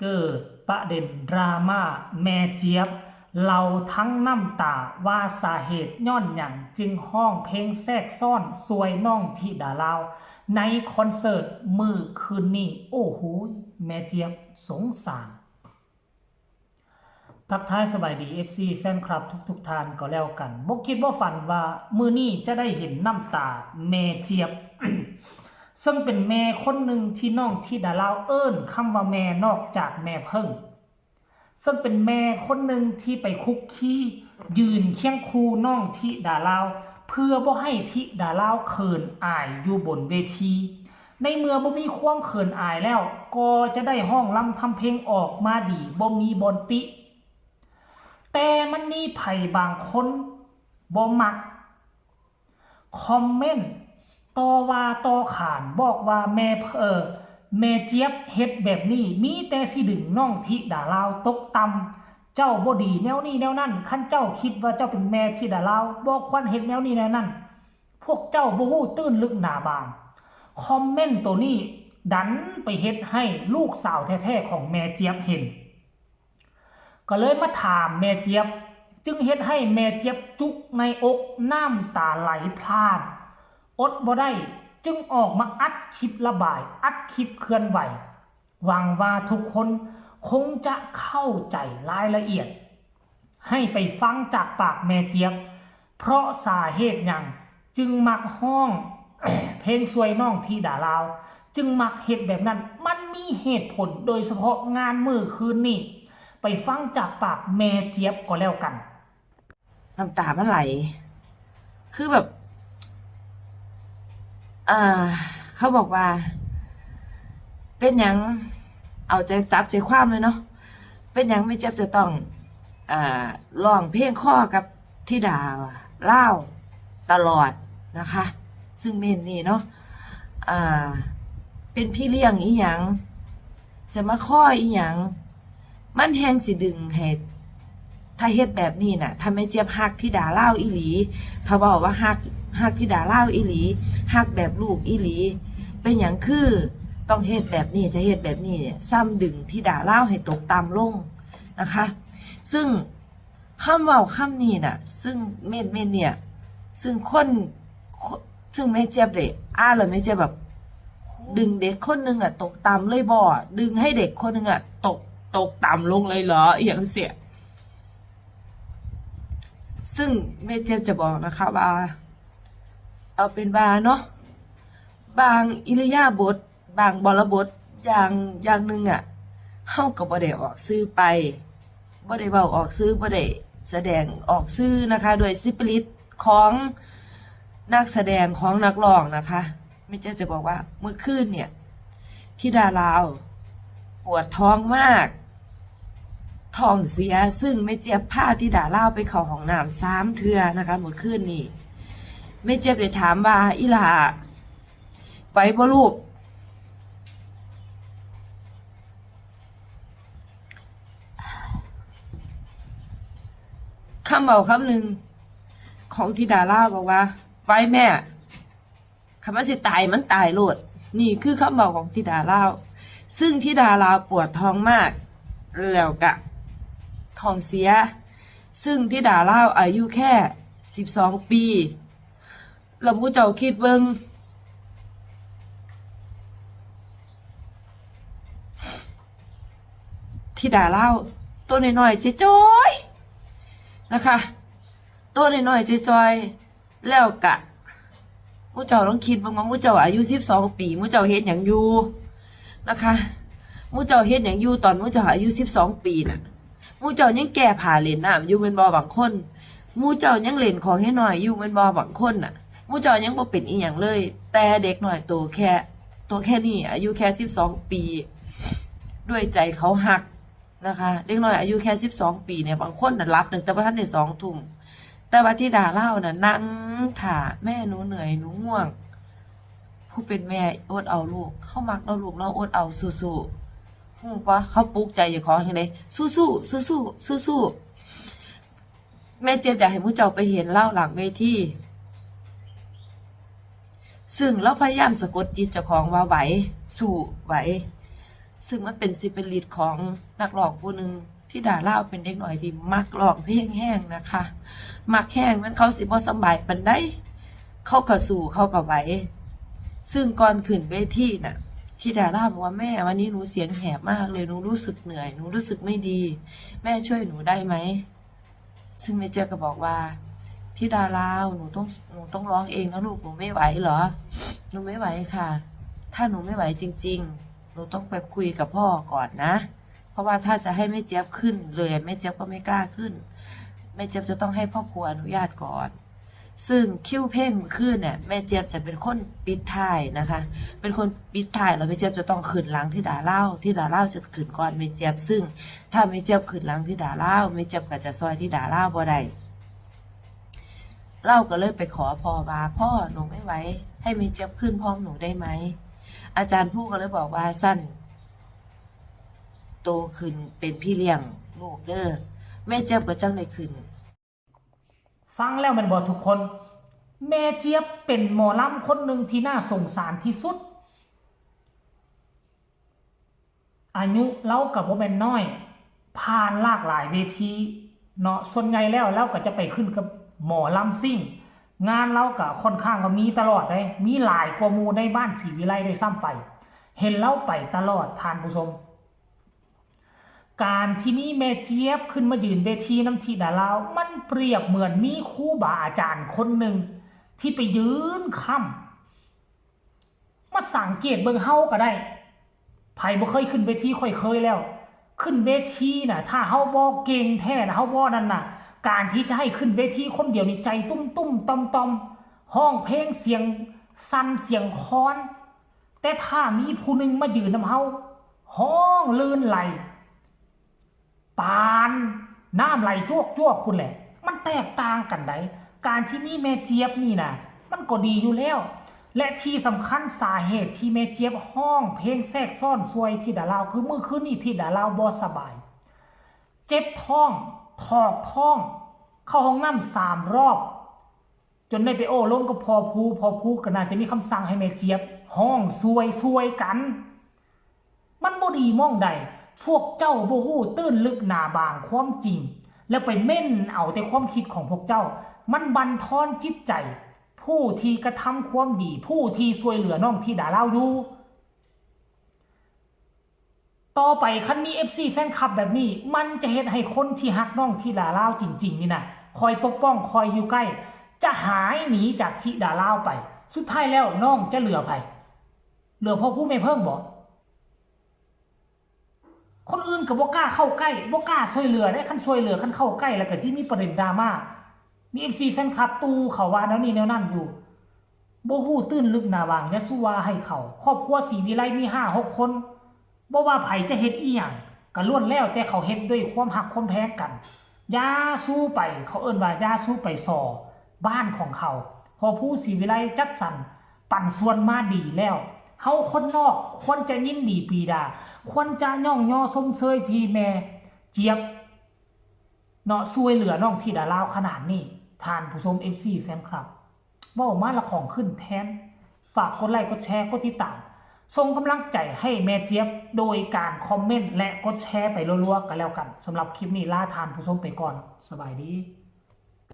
ເກີດປະເດັນດຣາມາ ແມ່ຈຽບເລົ່າທັງນ້ຳຕາວ່າສາເຫດຍ້ອນຫຍັງຈຶ່ງຮ້ອງເພງແຊກຊ້ອນຊ່ວຍນ້ອງທິດາລາວໃນຄອນເສີດມື້ຄືນນີ້. ໂອ້ໂຫຍ ແມ່ຈຽບສົງສານ. ທັກທາຍສະບາຍດີ ເອັຟຊີ ແຟນຄລັບທຸກໆທ່ານກໍແລ້ວກັນ. ບໍ່ຄິດບໍ່ຝັນວ່າມື້ນີ້ຈະໄດ້ເຫັນນ້ຳຕາແມ່ຈຽບ ເຊິ່ງເປັນແມ່ຄົນໜຶ່ງທີ່ນ້ອງທິດາລາວເອີ້ນຄຳວ່າແມ່ ນອກຈາກແມ່ເພິ່ງ ເຊິ່ງເປັນແມ່ຄົນໜຶ່ງທີ່ໄປຄຸກຄີຢືນຄຽງຄູ່ນ້ອງທິດາລາວ ເພື່ອບໍ່ໃຫ້ທິດາລາວເຂີນອາຍຢູ່ບົນເວທີ. ໃນເມື່ອບໍ່ມີຄວາມເຂີນອາຍແລ້ວ ກໍຈະໄດ້ຮ້ອງລຳທຳເພງອອກມາດີ ບໍ່ມີບ່ອນຕິ. ແຕ່ມັນມີໃຜບາງຄົນບໍ່ມັກ ຄອມເມັນຕໍ່ວ່າຕໍ່ຂານ ບອກວ່າແມ່ເພີ ແມ່ຈຽບເຮັດແບບນີ້ ມີແຕ່ຊິດຶງນ້ອງທິດາລາວຕົກຕ່ຳ. ເຈົ້າບໍ່ດີແນວນີ້ແນວນັ້ນ, ຄັນເຈົ້າຄິດວ່າເຈົ້າເປັນແມ່ທິດາລາວ ບໍ່ຄວນເຮັດແນວນີ້ແນວນັ້ນ. ພວກເຈົ້າບໍ່ຮູ້ຕື້ນລຶກໜາບາງ. ຄອມເມັນໂຕນີ້ດັນໄປເຮັດໃຫ້ລູກສາວແທ້ໆຂອງແມ່ຈຽບເຫັນ. ກໍເລີຍມາຖາມແມ່ຈຽບ, ຈຶ່ງເຮັດໃຫ້ແມ່ຈຽບຈຸກໃນອົກ, ນ້ຳຕາໄຫຼພລາກ, ອົດບໍ່ໄດ້, ຈຶ່ງອອກມາອັດຄລິບລະບາຍ, ອັດຄລິບເຄື່ອນໄຫວ. ຫວັງວ່າທຸກຄົນຄົງຈະເຂົ້າໃຈລາຍລະອຽດ. ໃຫ້ໄປຟັງຈາກປາກແມ່ຈຽບ ເພາະສາເຫດຫຍັງຈຶ່ງມັກຮ້ອງເພງຊ່ວຍນ້ອງທິດາລາວ, ຈຶ່ງມັກເຮັດແບບນັ້ນ? ມັນມີເຫດຜົນ, ໂດຍສະເພາະງານມື້ຄືນນີ້. ໄປຟັງຈາກປາກແມ່ຈຽບກໍແລ້ວກັນ. ນ້ຳຕາມັນໄຫຼ ຄືແບບ ອ່າ ເຂົາບອກວ່າ ເປັນຫຍັງ ເອົາໃຈ ຈັບໃຈຄວາມເລີຍເນາະ, ເປັນຫຍັງແມ່ຈຽບຈະຕ້ອງ ອ່າ ຮ້ອງເພງຄໍກັບທິດາລາວຕະຫຼອດນະຄະ? ຊຶ່ງເມັນນີ້ເນາະ ອ່າ ເປັນພີ່ລ້ຽງອີ່ຫຍັງ ຈະມາຄໍອີ່ຫຍັງ? ມັນແຮ່ງຊິດຶງໃຫ້ ຖ້າເຮັດແບບນີ້ນະ, ຖ້າແມ່ຈຽບຮັກທິດາລາວອີ່ຫຼີ, ຖ້າເວົ້າວ່າຮັກ, ຮັກທິດາລາວອີ່ຫຼີ, ຮັກແບບລູກອີ່ຫຼີ, ເປັນຫຍັງຄືຕ້ອງເຮັດແບບນີ້? ຖ້າເຮັດແບບນີ້ ຊ້ຳດຶງທິດາລາວໃຫ້ຕົກຕ່ຳລົງນະຄະ. ຊຶ່ງຄຳເວົ້າຄຳນີ້ນະ, ຊຶ່ງເມັນ, ເມັນເນຍ, ຊຶ່ງຄົນ, ຊຶ່ງແມ່ຈຽບໄດ້ອ່ານແລ້ວ ແມ່ຈຽບແບບ ດຶງເດັກຄົນໜຶ່ງອະຕົກຕ່ຳເລີຍບໍ? ດຶງໃຫ້ເດັກຄົນໜຶ່ງອະຕົກ, ຕົກຕ່ຳລົງເລີຍເຫລອ? ອີ່ຫຍັງຊີ້. ຊຶ່ງແມ່ຈຽບຈະບອກນະຄະວ່າ ເອົາເປັນວ່າເນາະ, ບາງອິລິຍາບົດ, ບາງບໍລະບົດຢ່າງ, ຢ່າງໜຶ່ງອະ, ເຮົາກໍບໍ່ໄດ້ອອກສື່ໄປ, ບໍ່ໄດ້ເວົ້າອອກສື່, ບໍ່ໄດ້ສະແດງອອກສື່ນະຄະ, ດ້ວຍສະປິລິດຂອງນັກສະແດງ, ຂອງນັກຮ້ອງນະຄະ. ແມ່ຈຽບຈະບອກວ່າ ເມື່ອຄືນເນຍ ທິດາລາວປວດທ້ອງມາກ, ທ້ອງເສຍ, ຊຶ່ງແມ່ຈຽບພາທິດາລາວໄປເຂົ້າຫ້ອງນ້ຳສາມເທື່ອນະຄະ ເມື່ອຄືນນີ້. ແມ່ຈຽບໄດ້ຖາມວ່າ ອີ່ຫຼ້າ ໄຫວບໍ່ລູກ? ຄຳເວົ້າຄຳໜຶ່ງຂອງທິດາລາວບອກວ່າ ໄຫວແມ່. ຄັນມັນຊິຕາຍ ມັນຕາຍໂລດ. ນີ້ຄືຄຳເວົ້າຂອງທິດາລາວ. ຊຶ່ງທິດາລາວປວດທ້ອງມາກ ແລ້ວກະທ້ອງເສຍ. ຊຶ່ງທິດາລາວອາຍຸແຄ່ສິບສອງປີ. ລະໝູ່ເຈົ້າຄິດເບິ່ງ ທິດາລາວໂຕນ້ອຍໆ ຈ່ອຍໆ ນະຄະ, ໂຕນ້ອຍໆ ຈ່ອຍໆ. ແລ້ວກະ ໝູ່ເຈົ້າລອງຄິດເບິ່ງວ່າ ໝູ່ເຈົ້າອາຍຸສິບສອງປີ ໝູ່ເຈົ້າເຮັດຫຍັງຢູ່ນະຄະ? ໝູ່ເຈົ້າເຮັດຫຍັງຢູ່ຕອນໝູ່ເຈົ້າອາຍຸສິບສອງປີນະ? ໝູ່ເຈົ້າຍັງແກ້ຜ້າເລ່ນນ້ຳຢູ່ແມ່ນບໍ່ບາງຄົນ? ໝູ່ເຈົ້າຍັງເລ່ນຂອງເດັກນ້ອຍຢູ່ແມ່ນບໍ່ບາງຄົນນະ? ໝູ່ເຈົ້າຍັງບໍ່ເປັນອີ່ຫຍັງເລີຍ, ແຕ່ເດັກນ້ອຍໂຕແຄ່, ໂຕແຄ່ນີ້ ອາຍຸແຄ່ສິບສອງປີ ດ້ວຍໃຈເຂົາຮັກ ນະຄະ. ເດັກນ້ອຍອາຍຸແຄ່ສິບສອງປີເນຍ ບາງຄົນນະຫຼັບຕັ້ງແຕ່ບໍ່ທັນໄດ້ສອງທຸ່ມ, ແຕ່ວ່າທິດາລາວນະນັ່ງຖ້າ ແມ່ ໜູເໜື່ອຍ ໜູງ່ວງ. ຜູ້ເປັນແມ່ອົດເອົາລູກ, ເຮົາມັກເນາະລູກເນາະ, ອົດເອົາ ສູ້ໆ. ຮູ້ບໍ່ ເຮົາປຸກໃຈເຈົ້າຂອງຈັ່ງໃດ? ສູ້ໆ ສູ້ໆ ສູ້ໆ. ແມ່ຈຽບຢາກໃຫ້ໝູ່ເຈົ້າໄປເຫັນລາວຫຼັງເວທີ. ຊຶ່ງລາວພະຍາຍາມສະກົດຈິດເຈົ້າຂອງວ່າ ໄຫວ, ສູ້, ໄຫວ. ຊຶ່ງມັນເປັນສະປິລິດຂອງນັກຮ້ອງຜູ້ໜຶ່ງ. ທິດາລາວເປັນເດັກນ້ອຍທີ່ມັກຮ້ອງເພງແຮງນະຄະ ມັກແຮງ ແມ່ນເຂົາຊິບໍ່ສຳບາຍປານໃດ ເຂົາກໍສູ້ ເຂົາກໍໄຫວ. ຊຶ່ງກ່ອນຂຶ້ນເວທີນະ ທິດາລາວບອກວ່າ ແມ່ ວັນນີ້ໜູສຽງແຫບມາກເລີຍ ໜູຮູ້ສຶກເໜື່ອຍ ໜູຮູ້ສຶກໄມ່ດີ ແມ່ຊ່ວຍໜູໄດ້ໄໝ? ຊຶ່ງແມ່ຈຽບກໍບອກວ່າ ທິດາລາວ ໜູຕ້ອງ ໜູຕ້ອງຮ້ອງເອງນະລູກ ໜູໄມ່ໄຫວເຫຼືອ? ໜູໄມ່ໄຫວຄ່ະ ຖ້າໜູໄມ່ໄຫວຈິງໆ ໜູຕ້ອງໄປຄຸຍກັບພໍ່ກ່ອນນະ ເພາະວ່າຖ້າຈະໃຫ້ແມ່ຈຽບຂຶ້ນເລີຍ ແມ່ຈຽບກໍໄມ່ກ້າຂຶ້ນ ແມ່ຈຽບຈະຕ້ອງໃຫ້ພໍ່ຜົວອະນຸຍາດກ່ອນ. ຊຶ່ງຄິວເພງມື້ຄືນເນຍ ແມ່ຈຽບຈະເປັນຄົນປິດທ້າຍນະຄະ ເປັນຄົນປິດທ້າຍ ແລ້ວແມ່ຈຽບຈະຕ້ອງຂຶ້ນຫຼັງທິດາລາວ ທິດາລາວຈະຂຶ້ນກ່ອນແມ່ຈຽບ. ຊຶ່ງຖ້າແມ່ຈຽບຂຶ້ນຫຼັງທິດາລາວ ແມ່ຈຽບກໍຈະຊ່ອຍທິດາລາວບໍ່ໄດ້. ລາວກໍເລີຍໄປຂໍພໍ່ວ່າ ພໍ່ ໜູໄມ່ໄຫວ ໃຫ້ແມ່ຈຽບຂຶ້ນພ້ອມໜູໄດ້ໄໝ? ອາຈານພູກໍເລີຍບອກວ່າ ຊັ້ນໂຕຂຶ້ນເປັນພີ່ລ້ຽງລູກເດີ. ແມ່ຈຽບກໍຈັ່ງໄດ້ຂຶ້ນ ຟັງແລ້ວແມ່ນບໍ່ທຸກຄົນ? ແມ່ຈຽບເປັນໝໍລຳຄົນໜຶ່ງທີ່ໜ້າສົງສານທີ່ສຸດ. ອາຍຸລາວກໍບໍ່ແມ່ນນ້ອຍ ຜ່ານຫຼາກຫຼາຍເວທີເນາະ. ສ່ວນໃຫຍ່ແລ້ວລາວກໍຈະໄປຂຶ້ນກັບໝໍລຳຊິງ ງານລາວກໍຄ່ອນຂ້າງວ່າມີຕະຫຼອດເດ້ ມີຫຼາຍກວ່າໝູ່ໃນບ້ານສີວິໄລດ້ວຍຊ້ຳໄປ. ເຫັນລາວໄປຕະຫຼອດ ທ່ານຜູ້ຊົມ. ການທີ່ມີແມ່ຈຽບຂຶ້ນມາຢືນເວທີນຳທິດາລາວ ມັນປຽບເໝືອນມີຄູບາອາຈານຄົນໜຶ່ງທີ່ໄປຢືນຄ້ຳ. ມາສັງເກດເບິ່ງເຮົາກໍໄດ້ ໃຜບໍ່ເຄີຍຂຶ້ນເວທີ ຂ້ອຍເຄີຍແລ້ວ. ຂຶ້ນເວທີນະ ຖ້າເຮົາບໍ່ເກັ່ງແທ້ນະ ເຮົາບໍ່ນັ້ນນະ ການທີ່ຈະໃຫ້ຂຶ້ນເວທີຄົນດຽວນີ້ ໃຈຕຸ້ມໆຕ່ອມໆ ຮ້ອງເພງສຽງສັ່ນສຽງຄອນ. ແຕ່ຖ້າມີຜູ້ໜຶ່ງມາຢືນນຳເຮົາ ຮ້ອງລື່ນໄຫຼ ປານນ້ຳໄຫຼຈວກໆພຸ້ນແຫຼະ ມັນແຕກຕ່າງກັນໃດ໋. ການທີ່ມີແມ່ຈຽບນີ້ນະ ມັນກໍດີຢູ່ແລ້ວ ແລະ ທີ່ສຳຄັນສາເຫດທີ່ແມ່ຈຽບຮ້ອງເພງແຊກຊ້ອນຊ່ວຍທິດາລາວ ຄືມື້ຄືນນີ້ທິດາລາວບໍ່ສະບາຍ ເຈັບທ້ອງ ຖອກທ້ອງ ເຂົ້າຫ້ອງນ້ຳສາມຮອບ ຈົນໄດ້ໄປໂອ້ລົມກັບພໍ່ພູ ພໍ່ພູກໍໜ້າຈະມີຄຳສັ່ງໃຫ້ແມ່ຈຽບຮ້ອງຊ່ວຍ ຊ່ວຍກັນ. ມັນບໍ່ດີໝ່ອງໃດ ພວກເຈົ້າບໍ່ຮູ້ຕື້ນລຶກໜາບາງຄວາມຈິງ ແລ້ວໄປເມັ້ນເອົາແຕ່ຄວາມຄິດຂອງພວກເຈົ້າ ມັນບັ່ນທອນຈິດໃຈຜູ້ທີ່ກະທຳຄວາມດີ ຜູ້ທີ່ຊ່ວຍເຫຼືອນ້ອງທິດາລາວຢູ່. ຕໍ່ໄປຄັນມີເອັຟຊີແຟນຄລັບແບບນີ້ ມັນຈະເຮັດໃຫ້ຄົນທີ່ຮັກນ້ອງທິດາລາວຈິງໆນີ້ນະ ຄອຍປົກປ້ອງ ຄອຍຢູ່ໃກ້ ຈະຫາຍໜີຈາກທິດາລາວໄປ. ສຸດທ້າຍແລ້ວນ້ອງຈະເຫຼືອໃຜ? ເຫຼືອພໍ່ພູແມ່ເພິ່ງບໍ? ຄົນອື່ນກໍບໍ່ກ້າເຂົ້າໃກ້ ບໍ່ກ້າຊ່ວຍເຫຼືອເດ້. ຄັນຊ່ວຍເຫຼືອ ຄັນເຂົ້າໃກ້ແລ້ວກໍຊິມີປະເດັນດຣາມາ ມີເອັຟຊີແຟນຄລັບຕູ່ເຂົາວ່າແນວນີ້ແນວນັ້ນຢູ່. ບໍ່ຮູ້ຕື້ນລຶກໜາບາງ ຢ່າສູ່ວ່າໃຫ້ເຂົາ. ຄອບຄົວສີວິໄລມີຫ້າຫົກຄົນ ບໍ່ວ່າໃຜຈະເຮັດອີ່ຫຍັງ ກໍລ້ວນແລ້ວແຕ່ເຂົາເຮັດດ້ວຍຄວາມຮັກຄວາມແພງກັນ. ຢ່າສູ່ໄປ ເຂົາເອີ້ນວ່າຢ່າສູ່ໄປສໍ້ບ້ານຂອງເຂົາ. ພໍ່ພູສີວິໄລຈັດສັນປັນສ່ວນມາດີແລ້ວ. ເຮົາຄົນນອກຄວນຈະຍິນດີປີດາ ຄວນຈະຍ້ອງຍໍຊົມເຊີຍທີ່ແມ່ຈຽບເນາະ ຊ່ວຍເຫຼືອນ້ອງທິດາລາວຂະໜາດນີ້. ທ່ານຜູ້ຊົມ ເອັຟຊີແຟນຄລັບ ເວົ້າມາລະຂອງຂຶ້ນແທນ. ຝາກກົດໄລ ກົດແຊ ກົດຕິດຕາມ ສົ່ງກຳລັງໃຈໃຫ້ແມ່ຈຽບ ໂດຍການຄອມເມັນ ແລະ ກົດແຊໄປລົວໆກັນແລ້ວກັນ. ສຳລັບຄລິບນີ້ລາທ່ານຜູ້ຊົມໄປກ່ອນ. ສະບາຍດີ.